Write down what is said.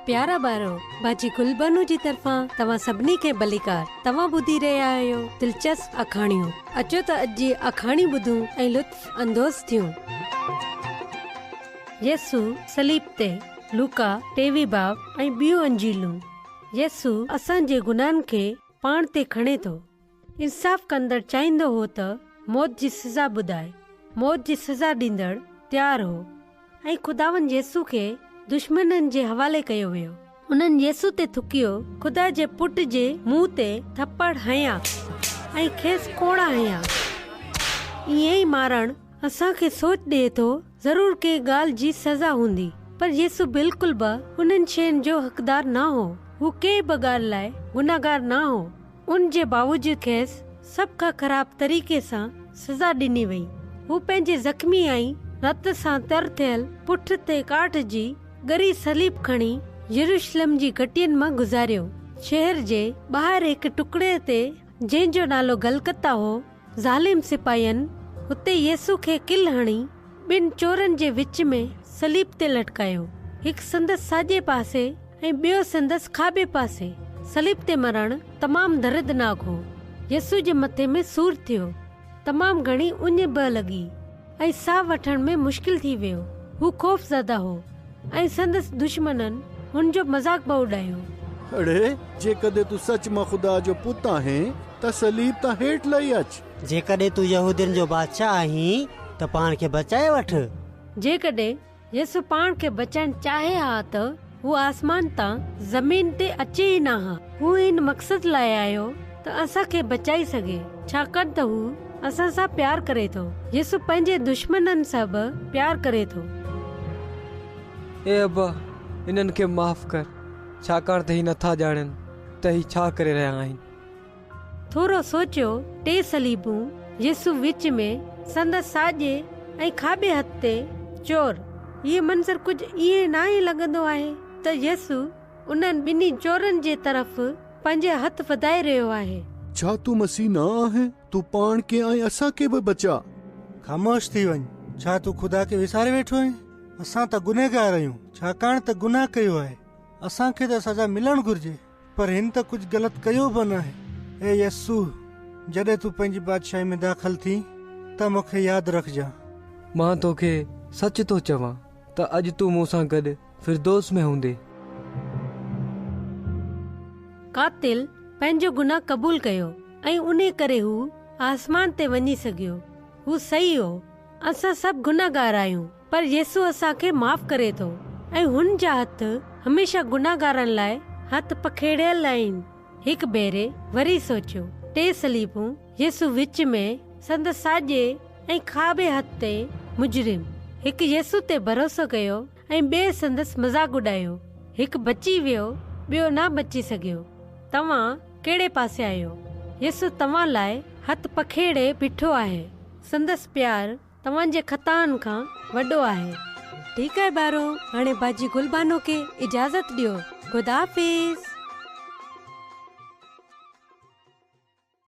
پيارا ٻارو، باجي گلبانو جي طرفان توهان سڀني کي ڀليڪار. توهان ٻڌي رهيا آهيو دلچسپ آکاڻيون. اچو ته اڄ جي آکاڻي ٻڌون ۽ لطف اندوز ٿيون. يسوع صليب تي، لوڪا ٽيويهه باب ۽ ٻيون انجيلون. يسوع اسان جي گناهن کي پاڻ تي کڻي ٿو. انصاف ڪندڙ چاهيندو هو ته موت جي سزا ٻڌائي. موت جي سزا ڏيندڙ تيار هو ۽ خداوند يسوع کي دشمنن جي حوالي ڪيو ويو. انهن يسوع تي ٿڪيو، خدا جي پٽ جي منهن تي ٿپڙ هنيا ۽ کيس ڪوڙا هنيا. ائين ئي مارڻ اسان کي سوچ ڏئي ٿو، ضرور ڪنهن ڳالهه جي سزا هوندي. پر يسوع بلڪل به انهن شين جو حقدار نه هو. هو ڪنهن به ڳالهه لاء گنهگار نه هو. ان جي باوجود کيس سڀ کان خراب طريقي سان سزا ڏني وئي. هو پنهنجي زخمي ۽ رت سان تر ٿيل پٺ تي ڪاٺ جي ڳري صليب کڻي يروشلم جي گهٽين مان گذاريو. شهر جي ٻاهر هڪ ٽڪري تي جنهن جو نالو گلگتا هو، ظالم سپاهين اتي يسوع کي ڪل هڻي ٻن چورن جي وچ ۾ صليب تي لٽڪايو، هڪ سندس ساڄي پاسي ۽ ٻيو سندس کاٻي پاسي. صليب تي مرڻ تمام دردناڪ هو. يسوع جي مٿي ۾ سور ٿيو، تمام گهڻي اڃ به لڳي. ۽ ساهه وٺڻ ۾ مشڪل ٿي ويو. هو خوفزده هو ۽ سندس دشمنن هن جو مذاق به اڏايو. اڙي، جيڪڏهن تون سچ مان خدا جو پٽ آهين ته صليب تان هيٺ لهي اچ. جيڪڏهن تون يهودين جو بادشاهه آهين ته پاڻ کي بچائي وٺ. جيڪڏهن يسوع پاڻ کي بچائڻ چاهي ها ته هو آسمان تان زمين تي اچي ئي نه ها. هو هن مقصد لاء آيو ته اسان کي بچائي سگهي، ڇاڪاڻ ته هو اسان سان پيار ڪري ٿو. يسوع پنهنجي دشمنن سان به پيار ڪري ٿو. اي ابا، انهن کي معاف ڪر، ڇاڪاڻ ته هي نٿا ڄاڻن ته هي ڇا ڪري رهيا آهن. ٿورو سوچيو، ٽي صليبون، يسوع وچ ۾، سندس ساڄي ۽ کاٻي هٿ تي چور. هيء منظر ڪجهه ائين ناهي لڳندو آهي ته يسوع انهن ٻنهي چورن جي طرف پنهنجي هٿ وڌائي رهيو آهي. ڇا تون مسيح نه آهين؟ تون پاڻ کي ۽ اسان کي به بچاء. خاموش ٿي وڃ! ڇا تون خدا کي وساري ويٺو آهين؟ اسان ته گنهگار آهيون، ڇاڪاڻ ته گناهه ڪيو آهي. اسان کي ته سزا ملڻ گهرجي. پر هن ته ڪجهه غلط ڪيو به ناهي. اي يسوع، جڏهن تون پنهنجي بادشاهي ۾ داخل ٿين ته مون کي ياد رکجان. مان توکي سچ ٿو چوان ته اڄ تون مون سان گڏ فردوس ۾ هوندين. قاتل پنهنجو گناهه قبول ڪيو ۽ انهي ڪري هو آسمان تي وڃي سگهيو. هو صحيح هو. اسان سڀ گنهگار آهيون. پر يسوع اسان کي معاف ڪري ٿو ۽ هن جا هٿ هميشه گنهگارن لاء هٿ پکيڙيل آهن. هڪ ڀيري وري سوچيو، ٽي صليبون، يسوع وچ ۾، سندس ساڄي ۽ کاٻي هٿ تي مجرم. هڪ يسوع تي ڀروسو ڪيو ۽ ٻئي سندس مذاق اڏايو. هڪ بچي ويو، ٻيو نه بچي سگهيو. توهان ڪهڙي پاسي آهيو؟ يسوع توهان لاء هٿ پکيڙي بيٺو آهي. سندس پيار توهان جي خطائن کان وڏو آهي. ٺيڪ آهي ٻارو هاڻي باجي گل بانو کي اجازت ڏيو خدا حافظ.